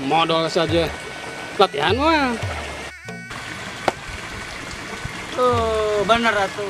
Modal saja. Latihan mah. Oh, bener atuh.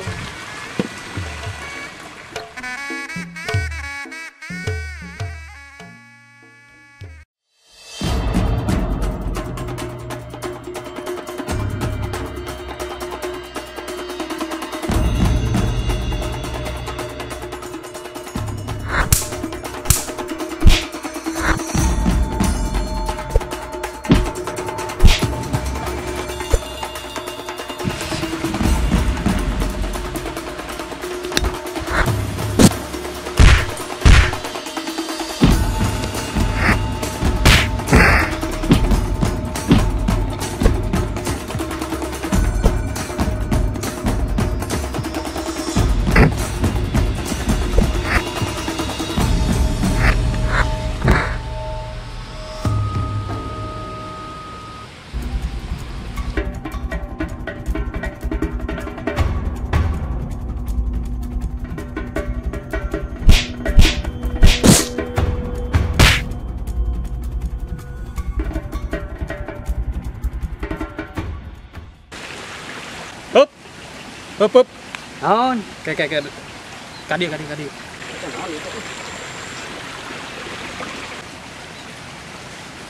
Hup, hup. Naon? Kayak kadi.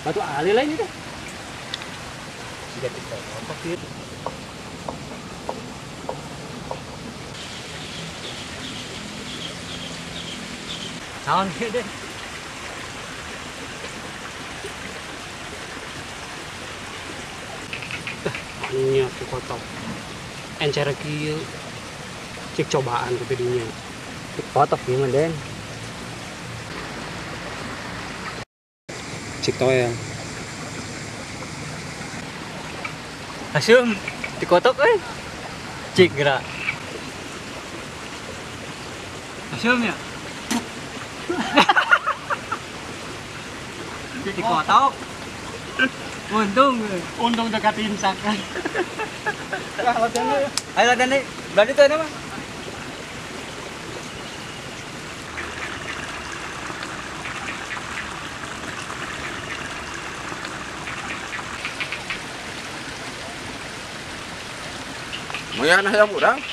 Batu ali lain itu. Siga tiktok kieu. Naon kieu deh? Nya kotok. Encer kieu cik cobaan ke dinya. Cik kotok ieu mah, Den. Cik toel. Asum, dikotok euy. Cik gerak. Asum ya. Dikotok. Untung, untung dekat imsak kan. Latihan ya. Ayo latihan deh. Berarti tuh ada mah. Muyan hayam urang.